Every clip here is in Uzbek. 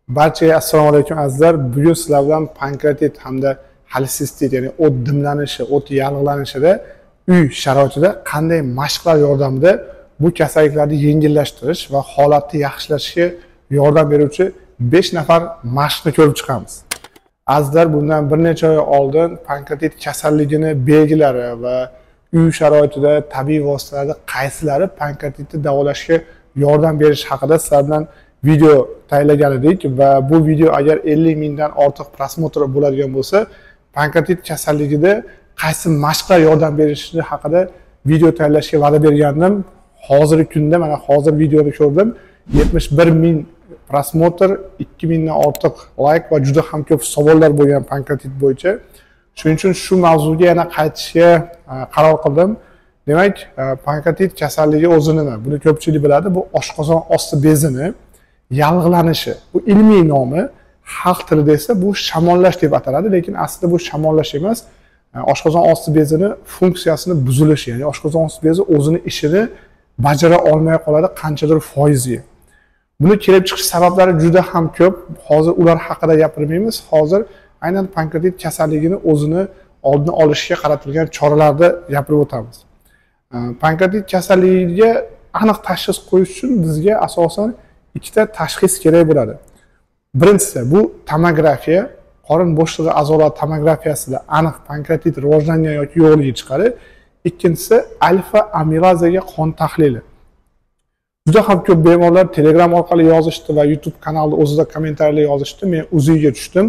Barchaga assalomu alaykum azizlar. Bugun sizlar bilan pankreatit hamda xolesistit, ya'ni o't dimlanishi, o't yallig'lanishida uy sharoitida qanday mashqlar yordamida bu kasalliklarni yengillashtirish va holatni yaxshilashga yordam beruvchi 5 nafar mashqni ko'rib chiqamiz. Azizlar, bundan bir necha oy oldin pankreatit kasalligini belgilari va uy sharoitida tabiiy vositalarda qaysilari pankreatitni davolashga yordam berish haqida sizlar bilan video tayyorlagan edik va bu video agar 50 mingdan ortiq prosmotr bo'ladigan bo'lsa, pankreatit kasalligida qaysi mashqlar yordam berishi haqida video tayyorlashga va'da bergandim. Hozirgi kunda mana hozir videoni ko'rdim. 71 ming prosmotr, 2000 dan ortiq like va juda ham ko'p savollar bo'lgan pankreatit bo'yicha. Shuning uchun shu mavzuga yana qaytishga qaror qildim. Demak, pankreatit kasalligi o'zi nima? Buni ko'pchilik biladi. Bu oshqozon osti bezini yallig'lanishi. Bu ilmiy nomi, xalq tilida esa bu shamollash deb ataladi, lekin aslida bu shamollash emas. Oshqozon osti bezini funksiyasini buzilishi, ya'ni oshqozon osti bezi o'zini ishini bajara olmay qoladi qanchadir foizga. Buni kelib chiqish sabablari juda ham ko'p. Hozir ular haqida gapirmaymiz. Hozir aynan pankreatit kasalligini o'zini oldini olishga qaratilgan choralarni gapirib o'tamiz. Pankreatit kasalligiga aniq tashxis qo'yish uchun bizga asosan ikkita tashxis kerak bo'ladi. Birinchisi bu tomografiya, qorin bo'shlig'i a'zolar tomografiyasida aniq pankreatit rivojlangan yoki yo'qligi chiqadi. Ikkinchisi alfa amilazaga qon tahlili. Juda ham ko'p bemorlar Telegram orqali yozishdi va YouTube kanalida o'zida kommentariylar yozishdi. Men UZIga tushdim,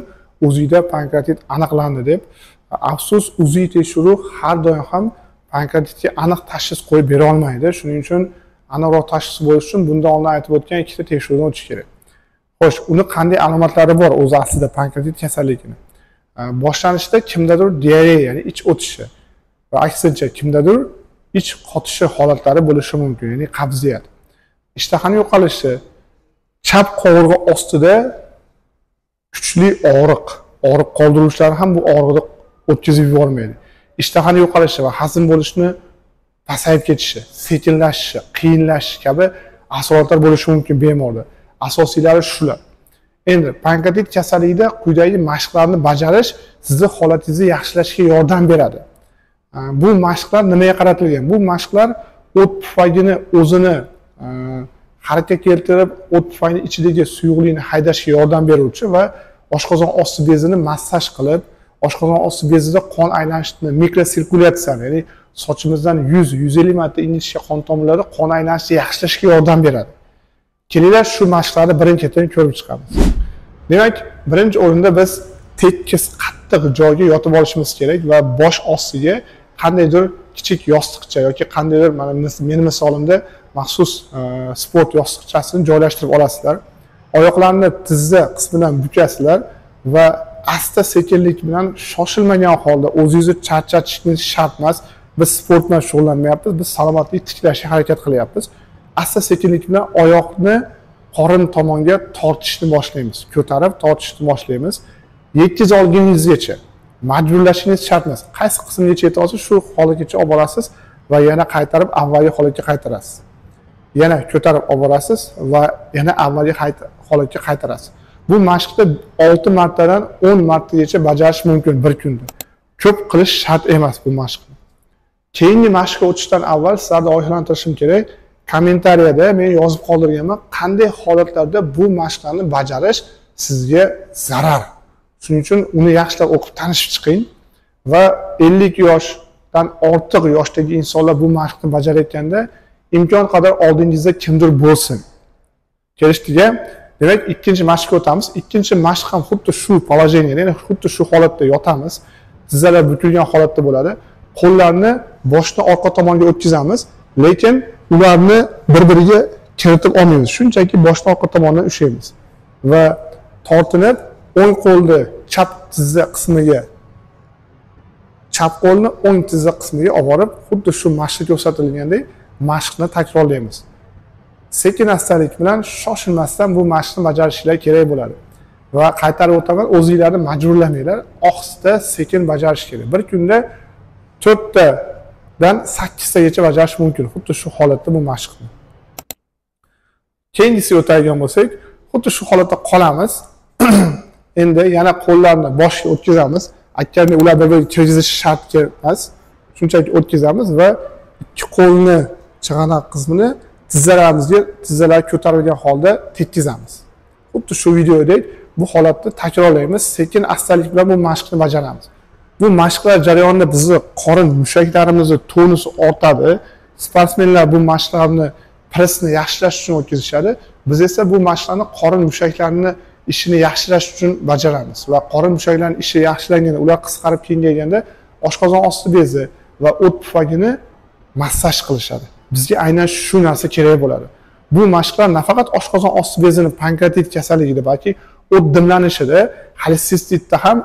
UZIda pankreatit aniqlandi deb. Afsus, UZI tekshiruvi har doim ham pankreatitga aniq tashxis qo'yib bera olmaydi. Shuning uchun aniqroq tashxis bo'lish uchun bundan oldin aytib o'tgan ikkita tekshiruvdan o'tish kerak. Xo'sh, uni qanday alomatlari bor o'zi aslida pankreatit kasalligini? Boshlanishda kimdadir diareya, ya'ni ich o'tishi va aksincha kimdadir ich qotishi holatlari bo'lishi mumkin, ya'ni qabziyat. Ishtahani yo'qolishi, chap qovurg'a ostida kuchli og'riq, og'riq qoldiruvchilar ham bu og'riqni o'tkazib yubormaydi. Ishtahani yo'qolishi va hazm bo'lishni pasayib ketishi, sekinlashishi, qiyinlashishi kabi asoratlar bo'lishi mumkin bemorda. Asosiylari shular. Endi pankreatit kasalligida quyidagi mashqlarni bajarish sizni holatingizni yaxshilashga yordam beradi. Bu mashqlar nimaga qaratilgan? Bu mashqlar o't pufagini o'zini harakatga keltirib, o't pufagini ichidagi suyuqlikni haydashga yordam beruvchi va oshqozon osti bezini massaj qilib, oshqozon osti bezida qon aylanishini, mikrosirkulyatsiyani, ya'ni sochimizdan 100-150 marta ingichka qon tomirlari qon aylanishini yaxshilashga yordam beradi. Kelinglar shu mashqlarni birin-ketin ko'rib chiqamiz. Demak, birinchi o'rinda biz tekis, qattiq joyga yotib olishimiz kerak va bosh ostiga qandaydir kichik yostiqcha yoki qandaydir, mana meni misolimda maxsus sport yostiqchasini joylashtirib olasizlar. Oyoqlarni tizza qismidan bukasizlar va asta sekinlik bilan shoshilmagan holda o'zingizni charchatishingiz shart emas. Biz sport bilan shug'ullanmayapmiz, biz salomatlik tiklashga harakat qilyapmiz. Asta sekinlik bilan oyoqni qorin tomonga tortishni boshlaymiz. Ko'tarib tortishni boshlaymiz. Yetkaza olguningizgacha majburlashingiz shart emas. Qaysi qismgacha yeta olsa shu holatgacha olib borasiz va yana qaytarib avvalgi holatga qaytarasiz. Yana ko'tarib olib borasiz va yana avvalgi holatga qaytarasiz. Bu mashqni 6 martadan 10 martagacha bajarish mumkin bir kunda. Ko'p qilish shart emas bu mashqni. Keyingi mashqga o'tishdan avval sizlarni ogohlantirishim kerak. Kommentariyada men yozib qoldirganman, qanday holatlarda bu mashqlarni bajarish sizga zarar. Shuning uchun uni yaxshilab o'qib tanishib chiqing va 50 yoshdan ortiq yoshdagi insonlar bu mashqni bajarayotganda imkon qadar oldingizda kimdir bo'lsin. Kelishdik-a? Demak, ikkinchi mashqga o'tamiz. Ikkinchi mashq ham xuddi shu положение, ya'ni xuddi shu holatda yotamiz. Tizzalar bukilgan holatda bo'ladi. Qo'llarni boshni orqa tomonga o'tkazamiz, lekin ularni bir-biriga kiritib olmaymiz. Shunchaki boshni orqa tomonidan ushlaymiz va tortinib o'ng qo'lni chap tizza qismiga, chap qo'lni o'ng tizza qismiga olib borib, xuddi shu mashqda ko'rsatilgandek mashqni takrorlaymiz. Sekin astalik bilan shoshilmasdan bu mashqni bajarishinglar kerak bo'ladi. Va qaytarib o'taman, o'zinglarni majburlamanglar, ohista sekin bajarish kerak. Bir kunda 4 tadan 8 tagacha bajarish mumkin, xuddi shu holatda bu mashqni. Keyingisiga o'tadigan bo'lsak, Xuddi shu holatda qolamiz. Endi yana qo'llarni boshga o'tkazamiz. Aytgandek, ular bir-biriga kirgizish shart emas. Shunchaki o'tkazamiz va ikki qo'lni chig'anoq qismini tizzalarimizga, tizzalar ko'tarilgan holda tekkizamiz. Xuddi shu videodek bu holatni takrorlaymiz. Sekin astalik bilan bu mashqni bajaramiz. Bu mashqlar jarayonida bizni qorin mushaklarimizni tonusi ortadi. Sportsmenlar bu mashqlarni pressni yaxshilash uchun o'tkazishadi. Biz esa bu mashqlarni qorin mushaklarini ishini yaxshilash uchun bajaramiz va qorin mushaklarining ishi yaxshilanganda, ular qisqarib kengayganda oshqozon osti bezi va o't pufagini massaj qilishadi. Bizga aynan shu narsa kerak bo'ladi. Bu mashqlar nafaqat oshqozon osti bezini pankreatit kasalligida, balki o't dimlanishida, xolesistitda ham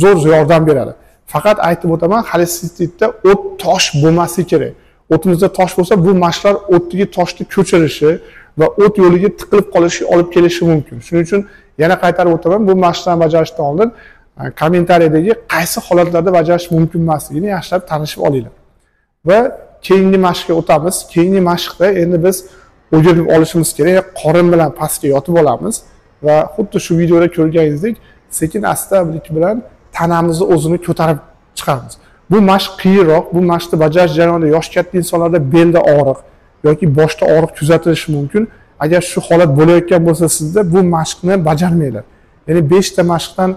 zo'r yordam beradi. Faqat aytib o'taman, xolesistitda o't tosh bo'lmasligi kerak. O'timizda tosh bo'lsa, bu mashqlar o'tdagi toshni ko'chirishi va o't yo'liga tiqilib qolishiga olib kelishi mumkin. Shuning uchun yana qaytarib o'taman, bu mashqlarni bajarishdan oldin kommentariyadagi qaysi holatlarda bajarish mumkin emasligini yaxshilab tanishib olinglar. Va keyingi mashqga o'tamiz. Keyingi mashqda endi biz o'girilib olishimiz kerak. Qorin bilan pastga yotib olamiz va xuddi shu videoda ko'rganingizdek sekin astalik bilan tanamizni o'zini ko'tarib chiqamiz. Bu mashq qiyinroq. Bu mashqni bajarish jarayonida yosh katta insonlarda belda og'riq yoki boshda og'riq kuzatilishi mumkin. Agar shu holat bo'layotgan bo'lsa sizda, bu mashqni bajarmanglar. Ya'ni 5 ta mashqdan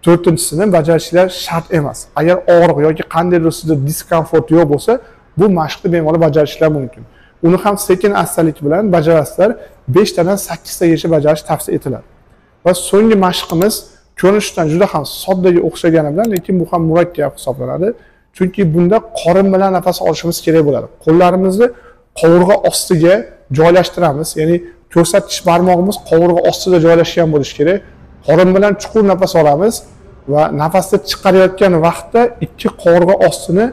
4-chisini bajarishlar shart emas. Agar og'riq yoki qandaydir sizda diskomfort yo'q bo'lsa, bu mashqni bemalol bajarishlar mumkin. Uni ham sekin astalik bilan bajarasizlar. 5 tadan 8 tagacha bajarish tavsiya etiladi. Va so'nggi mashqimiz ko'rinishdan juda ham soddaga o'xshagani bilan, lekin bu ham murakkab hisoblanadi. Chunki bunda qorin bilan nafas olishimiz kerak bo'ladi. Qo'llarimizni qovurg'a ostiga joylashtiramiz. Ya'ni ko'rsatkich barmog'imiz qovurg'a ostida joylashgan bo'lishi kerak. Qorin bilan chuqur nafas olamiz va nafasni chiqarayotgan vaqtda ikki qovurg'a ostini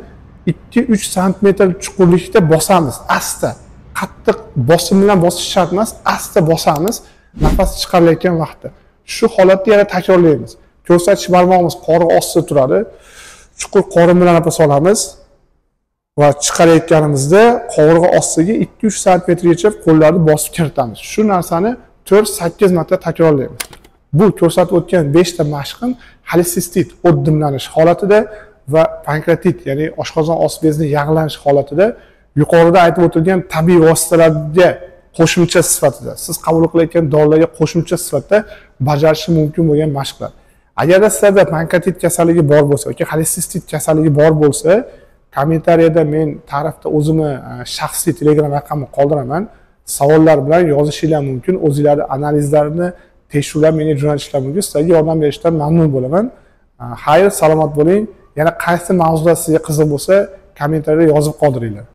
2-3 sm chuqurlikda bosamiz. Asta, qattiq bosim bilan bosish shart emas, asta bosamiz nafas chiqarilayotgan vaqtda. Shu holatni yana takrorlaymiz. Ko'rsatkich barmog'imiz qovurg'a ostida turadi. Chuqur qorin bilan nafas olamiz va chiqarayotganimizda qovurg'a ostiga 2-3 santimetrgacha qo'llarni bosib kiritamiz. Shu narsani 4-8 marta takrorlaymiz. Bu ko'rsatib o'tgan 5 ta mashqim xolesistit, o't dimlanish holatida va pankreatit, ya'ni oshqozon osti bezini yag'lanish holatida yuqorida aytib o'tilgan tabiiy vositalarga qo'shimcha sifatida, siz qabul qilayotgan dorilarga qo'shimcha sifatida bajarishi mumkin bo'lgan mashqlar. Agarda sizlarda pankreatit kasalligi bor bo'lsa yoki xolesistit kasalligi bor bo'lsa, kommentariyada men tarafda o'zimni shaxsiy Telegram raqamimni qoldiraman. Savollar bilan yozishinglar mumkin. O'zingizlarning analizlarini, tekshiruvlar menga jo'natishlar mumkin. Sizlarga yordam berishdan mamnun bo'laman. Xayr, salomat bo'ling. Yana qaysi mavzuda sizga qiziq bo'lsa, kommentariyada yozib qoldiringlar.